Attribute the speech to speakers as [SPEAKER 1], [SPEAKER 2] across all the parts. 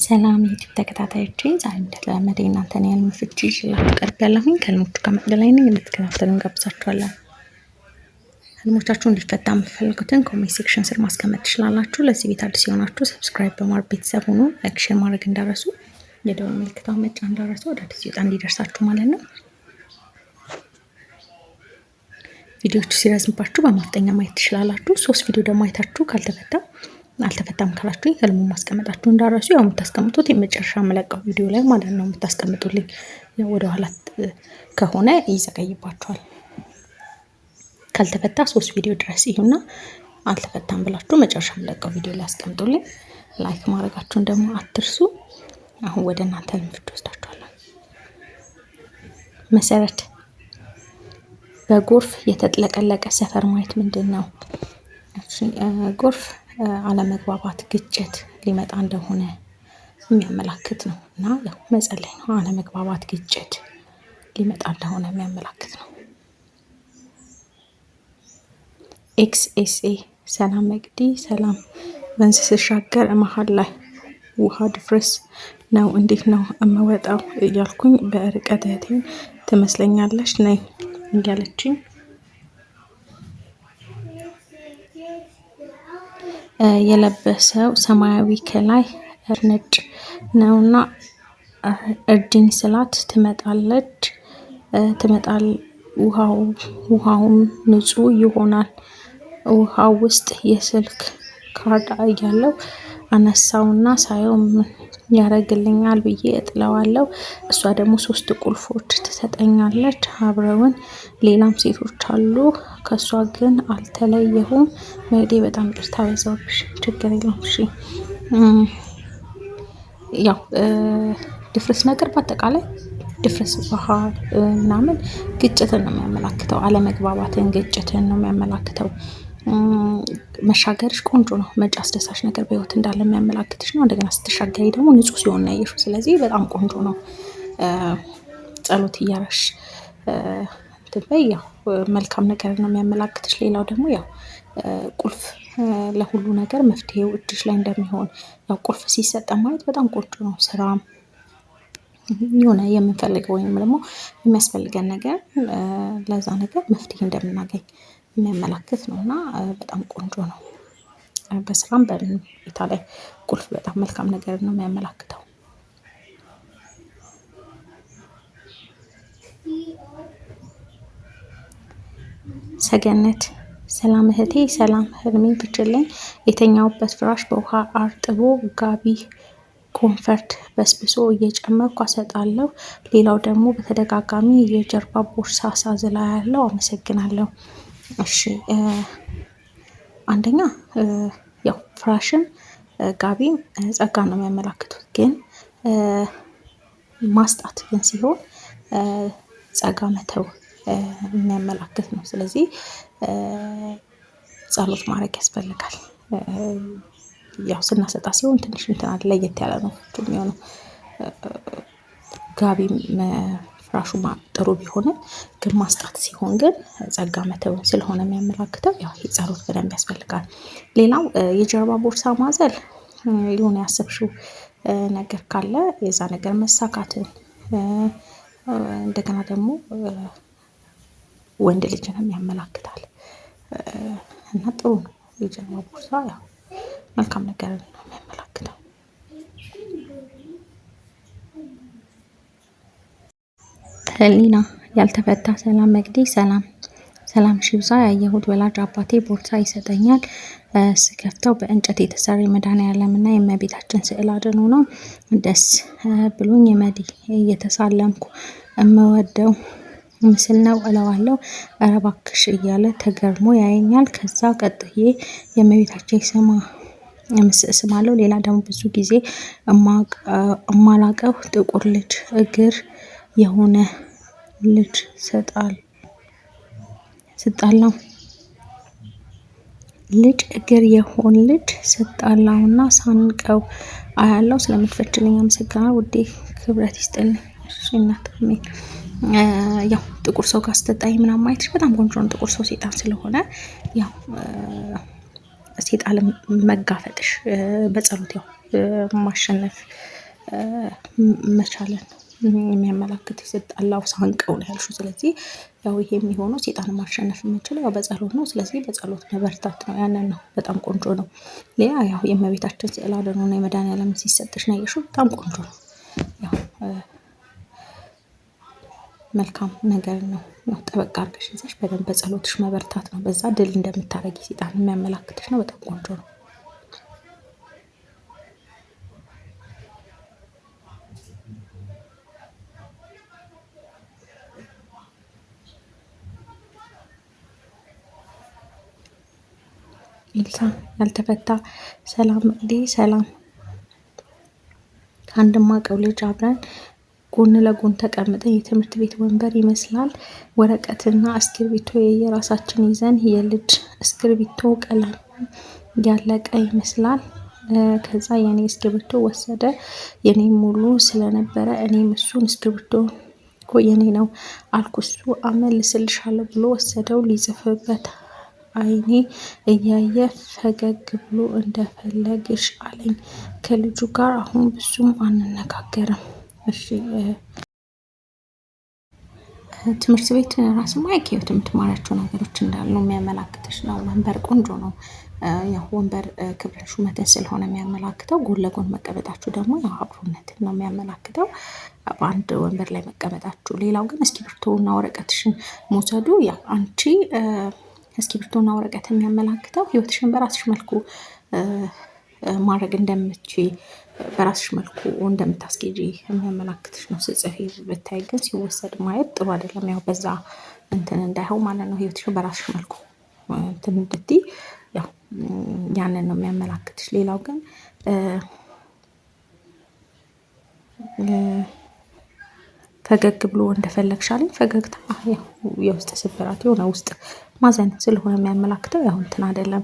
[SPEAKER 1] ሰላም የዩቲዩብ ተከታታዮቼ፣ ዛሬ እንደተለመደ የእናንተን የህልም ፍቺ ይዤላችሁ ቀርቤያለሁኝ። ከህልሞቹ ጋር መቅደላይ ነኝ። እንድትከታተሉን ጋብዛችኋለሁ። ህልሞቻችሁ እንዲፈታ የምትፈልጉትን comment section ስር ማስቀመጥ ትችላላችሁ። ለዚህ ቤት አዲስ የሆናችሁ subscribe በማድረግ ቤተሰብ ሁኑ። Like፣ share ማድረግ እንዳረሱ፣ የደወል ምልክቷን መጫን እንዳረሱ፣ አዳዲስ ሲወጣ እንዲደርሳችሁ ማለት ነው። ቪዲዮቹ ሲረዝምባችሁ በማፍጠኛ ማየት ትችላላችሁ። 3 ቪዲዮ ደግሞ አይታችሁ ካልተፈታ አልተፈታም ካላችሁኝ ህልሙን ማስቀመጣችሁ እንዳረሱ። ያው የምታስቀምጡት የመጨረሻ የምለቀው ቪዲዮ ላይ ማለት ነው የምታስቀምጡልኝ። ያው ወደኋላ ከሆነ ይዘገይባችኋል። ካልተፈታ 3 ቪዲዮ ድረስ ይሁና አልተፈታም ብላችሁ መጨረሻ የምለቀው ቪዲዮ ላይ አስቀምጡልኝ። Like ማድረጋችሁን ደግሞ አትርሱ። አሁን ወደ እናንተ ህልም ፍቺ ወስዳችኋለሁ። መሰረት፣ በጎርፍ የተጥለቀለቀ ሰፈር ማየት ምንድን ነው? ጎርፍ አለመግባባት፣ ግጭት ሊመጣ እንደሆነ የሚያመላክት ነው እና ያው መጸለይ ነው። አለመግባባት፣ ግጭት ሊመጣ እንደሆነ የሚያመላክት ነው። ኤክስኤስኤ ሰላም መቅዲ፣ ሰላም። ወንዝ ስሻገር መሀል ላይ ውሃ ድፍርስ ነው፣ እንዴት ነው እምወጣው እያልኩኝ በርቀት እህቴን ትመስለኛለች ነይ እያለችኝ የለበሰው ሰማያዊ ከላይ ነጭ ነውና እርጅኝ ስላት ትመጣለች ትመጣል ውሃውም ንጹህ ይሆናል። ውሃው ውስጥ የስልክ ካርድ እያለው አነሳውና ሳየው ምን ያደርግልኛል ብዬ እጥለዋለሁ። እሷ ደግሞ 3 ቁልፎች ትሰጠኛለች። አብረውን ሌላም ሴቶች አሉ። ከእሷ ግን አልተለየሁም። መግዴ በጣም ይቅርታ በዛብሽ፣ ችግር የለውም። እሺ ያው ድፍርስ ነገር በአጠቃላይ ድፍርስ ውሃ ምናምን ግጭትን ነው የሚያመላክተው። አለመግባባትን፣ ግጭትን ነው የሚያመላክተው። መሻገርሽ ቆንጆ ነው። መጪ አስደሳች ነገር በህይወት እንዳለ የሚያመላክትሽ ነው። እንደገና ስትሻገሪ ደግሞ ንጹህ ሲሆን ነው ያየሽው። ስለዚህ በጣም ቆንጆ ነው። ጸሎት እያረሽ እንትን በይ፣ ያው መልካም ነገር ነው የሚያመላክትሽ። ሌላው ደግሞ ያው ቁልፍ ለሁሉ ነገር መፍትሄው እጅሽ ላይ እንደሚሆን፣ ያው ቁልፍ ሲሰጠን ማየት በጣም ቆንጆ ነው። ስራም የሆነ የምንፈልገው ወይም ደግሞ የሚያስፈልገን ነገር ለዛ ነገር መፍትሄ እንደምናገኝ የሚያመላክት ነው እና በጣም ቆንጆ ነው። በስራም በምን ሁኔታ ላይ ቁልፍ በጣም መልካም ነገር ነው የሚያመላክተው። ሰገነት፣ ሰላም እህቴ፣ ሰላም። ህልሜን ፍችልኝ። የተኛሁበት ፍራሽ በውሃ አርጥቦ ጋቢ comfort በስብሶ እየጨመርኩ አሰጣለሁ። ሌላው ደግሞ በተደጋጋሚ የጀርባ ቦርሳ ሳዝላ ያለው። አመሰግናለሁ። እሺ አንደኛ ያው ፍራሽም ጋቢም ጸጋ ነው የሚያመላክቱት፣ ግን ማስጣት ግን ሲሆን ጸጋ መተው የሚያመላክት ነው። ስለዚህ ጸሎት ማድረግ ያስፈልጋል። ያው ስናሰጣ ሲሆን ትንሽ እንትን ለየት ያለ ነው የሚሆነው። ጋቢም ፍራሹ ጥሩ ቢሆንም ግን ማስጣት ሲሆን ግን ጸጋ መተው ስለሆነ የሚያመላክተው ያው ይሄ ጸሎት በደንብ ያስፈልጋል። ሌላው የጀርባ ቦርሳ ማዘል የሆነ ያሰብሽው ነገር ካለ የዛ ነገር መሳካትን፣ እንደገና ደግሞ ወንድ ልጅንም ያመላክታል እና ጥሩ ነው። የጀርባ ቦርሳ ያው መልካም ነገር ነው የሚያመላክተው። ህሊና ያልተፈታ ሰላም መቅዲ፣ ሰላም ሰላም ሺብዛ። ያየሁት ወላጅ አባቴ ቦርሳ ይሰጠኛል። ስከፍተው በእንጨት የተሰራ የመድኃኒዓለምና የእመቤታችን ስዕል አድኖ ነው። ደስ ብሎኝ የመዲ እየተሳለምኩ እምወደው ምስል ነው እለዋለሁ። ኧረ እባክሽ እያለ ተገርሞ ያየኛል። ከዛ ቀጥዬ የእመቤታችን ስማ ስማለው። ሌላ ደግሞ ብዙ ጊዜ እማላቀው ጥቁር ልጅ እግር የሆነ ልጅ ስጣላው ልጅ እግር የሆን ልጅ ስጣላውና ሳንቀው አያለው። ስለምትፈችልኝ አመሰግናለሁ ውዴ፣ ክብረት ይስጥልኝ። እሺ እናት አሜን። ያው ጥቁር ሰው ጋር ስትጣይ ምናምን ማየትሽ በጣም ቆንጆ ነው። ጥቁር ሰው ሴጣን ስለሆነ ያው ሴጣን መጋፈጥሽ በጸሎት ያው ማሸነፍ መቻልን የሚያመላክት ስጣላው ሳንቀው ነው ያልሽው። ስለዚህ ያው ይሄ የሚሆነው ሴጣን ማሸነፍ የምንችለው ያው በጸሎት ነው። ስለዚህ በጸሎት መበርታት ነው። ያንን ነው በጣም ቆንጆ ነው። ሌላ ያው የእመቤታችን ስዕል አድኖ እና የመድኃኒዓለም ሲሰጥሽ ነው ያየሽው። በጣም ቆንጆ ነው። ያው መልካም ነገር ነው። ያው ጠበቅ አድርገሽ ይዘሽ በደንብ በጸሎትሽ መበርታት ነው። በዛ ድል እንደምታደርጊ ሴጣን የሚያመላክትሽ ነው። በጣም ቆንጆ ነው። ኤልሳ ያልተፈታ ሰላም እንዴ ሰላም ከአንድ ማቀው ልጅ አብረን ጎን ለጎን ተቀምጠን የትምህርት ቤት ወንበር ይመስላል ወረቀትና እስክርቢቶ የየራሳችን ይዘን የልጅ እስክርቢቶ ቀለም ያለቀ ይመስላል። ከዛ የኔ እስክርቢቶ ወሰደ። የኔ ሙሉ ስለነበረ እኔም እሱን እስክርቢቶ እኮ የኔ ነው አልኩ። እሱ አመልስልሻለሁ ብሎ ወሰደው ሊጽፍበት አይኔ እያየ ፈገግ ብሎ እንደፈለግሽ አለኝ። ከልጁ ጋር አሁን ብዙም አንነጋገርም። እሺ፣ ትምህርት ቤት ራስ ማየት ህይወት የምትማሪያቸው ነገሮች እንዳሉ የሚያመላክትሽ ነው። ወንበር ቆንጆ ነው። ያው ወንበር ክብርን ሹመትን ስለሆነ የሚያመላክተው፣ ጎን ለጎን መቀመጣችሁ ደግሞ ያው አብሮነትን ነው የሚያመላክተው በአንድ ወንበር ላይ መቀመጣችሁ። ሌላው ግን እስክሪብቶና ወረቀትሽን መውሰዱ ያው አንቺ እስክሪብቶና ወረቀት የሚያመላክተው ህይወትሽን በራስሽ መልኩ ማድረግ እንደምትችይ፣ በራስሽ መልኩ እንደምታስጌጂ የሚያመላክትሽ ነው። ስጽፊ ብታይ ግን ሲወሰድ ማየት ጥሩ አይደለም። ያው በዛ እንትን እንዳይሆን ማለት ነው። ህይወትሽን በራስሽ መልኩ እንትን እንድትይ ያው ያንን ነው የሚያመላክትሽ። ሌላው ግን ፈገግ ብሎ እንደፈለግሽ አለኝ። ፈገግታ ያው የውስጥ ስብራት የሆነ ውስጥ ማዘን ስለሆነ የሚያመላክተው ያው እንትን አይደለም።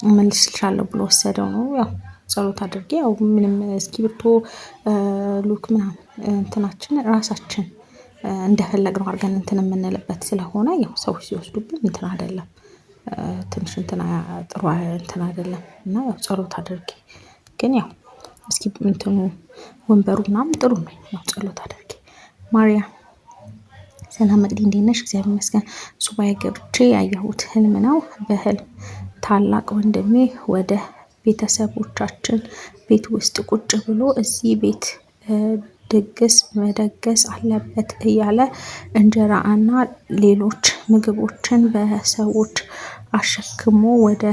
[SPEAKER 1] እመልስልሻለሁ ብሎ ወሰደው ነው። ያው ጸሎት አድርጌ ያው ምንም እስክሪብቶ ሉክ ምናምን እንትናችን ራሳችን እንደፈለግነው አድርገን እንትን የምንልበት ስለሆነ ያው ሰዎች ሲወስዱብን እንትን አይደለም። ትንሽ እንትን ጥሩ እንትን አይደለም እና ያው ጸሎት አድርጌ ግን ያው እስኪ እንትኑ ወንበሩ ምናምን ጥሩ ነው። ያው ጸሎት አድርጌ። ማርያም ሰላም መቅዲ፣ እንዴት ነሽ? እግዚአብሔር ይመስገን። ሱባኤ ገብቼ ያየሁት ህልም ነው። በህልም ታላቅ ወንድሜ ወደ ቤተሰቦቻችን ቤት ውስጥ ቁጭ ብሎ እዚህ ቤት ድግስ መደገስ አለበት እያለ እንጀራ እና ሌሎች ምግቦችን በሰዎች አሸክሞ ወደ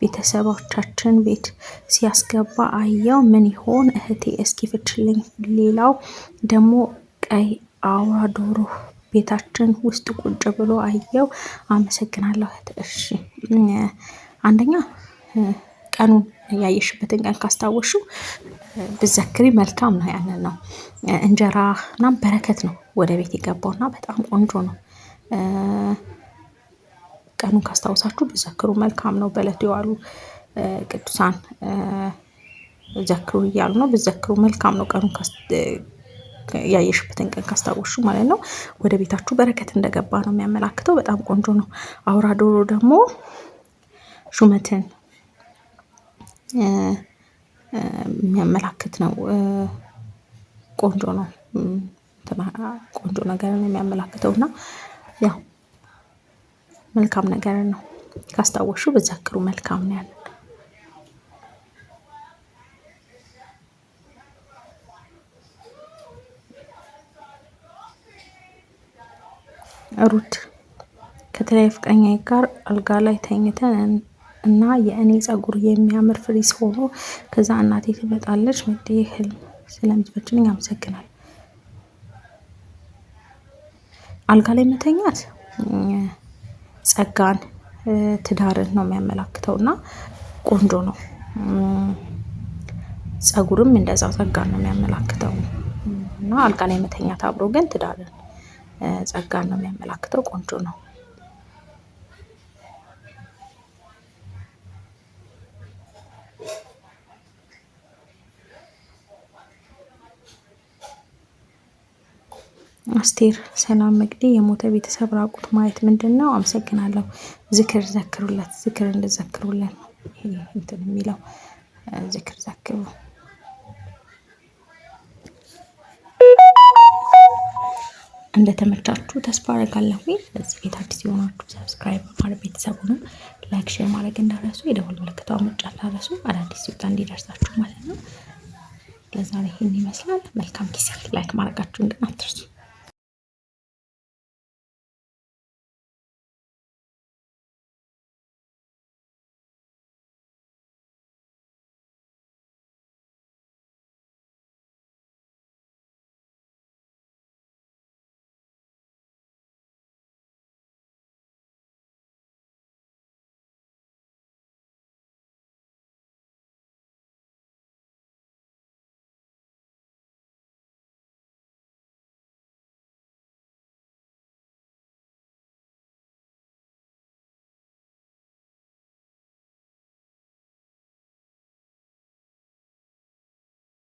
[SPEAKER 1] ቤተሰቦቻችን ቤት ሲያስገባ አየው። ምን ይሆን እህቴ እስኪ ፍችልኝ። ሌላው ደግሞ ቀይ አውራ ዶሮ ቤታችን ውስጥ ቁጭ ብሎ አየው። አመሰግናለሁ እህት። እሺ፣ አንደኛ ቀኑን ያየሽበትን ቀን ካስታወሽው ብዘክሪ መልካም ነው። ያንን ነው እንጀራ ምናምን በረከት ነው ወደ ቤት የገባውና በጣም ቆንጆ ነው። ቀኑን ካስታወሳችሁ ብዘክሩ መልካም ነው። በዕለቱ የዋሉ ቅዱሳን ዘክሩ እያሉ ነው። ብዘክሩ መልካም ነው። ቀኑን ያየሽበትን ቀን ካስታወሹ ማለት ነው። ወደ ቤታችሁ በረከት እንደገባ ነው የሚያመላክተው። በጣም ቆንጆ ነው። አውራ ዶሮ ደግሞ ሹመትን የሚያመላክት ነው። ቆንጆ ነው። ቆንጆ ነገርን የሚያመላክተው እና ያው መልካም ነገር ነው። ካስታወሹ ብዘክሩ መልካም ነው ያለን። ሩት ከተለያዩ ፍቅረኛ ጋር አልጋ ላይ ተኝተን እና የእኔ ጸጉር የሚያምር ፍሪዝ ሆኖ ከዛ እናቴ ትመጣለች። መጤ ህልም ስለምትፈችልኝ አመሰግናለሁ። አልጋ ላይ መተኛት ጸጋን ትዳርን ነው የሚያመላክተው እና ቆንጆ ነው። ጸጉርም እንደዛው ጸጋን ነው የሚያመላክተው እና አልጋ ላይ መተኛት አብሮ ግን ትዳርን ጸጋን ነው የሚያመላክተው። ቆንጆ ነው። አስቴር ሰላም መግዴ፣ የሞተ ቤተሰብ ራቁት ማየት ምንድን ነው? አመሰግናለሁ። ዝክር ዘክሩለት፣ ዝክር እንድዘክሩለት ነው ይሄ እንትን የሚለው። ዝክር ዘክሩ። እንደተመቻችሁ ተስፋ አደርጋለሁ። ለዚህ ቤት አዲስ የሆናችሁ subscribe በማድረግ ቤተሰብ ሁኑ። Like፣ share ማድረግ እንዳትረሱ፣ የደወል ምልክቷን መጫን እንዳትረሱ፣ አዳዲስ ሲወጣ እንዲደርሳችሁ ማለት ነው። ለዛሬ ይህን ይመስላል። መልካም ጊዜ። Like ማድረጋችሁን ግን አትርሱ።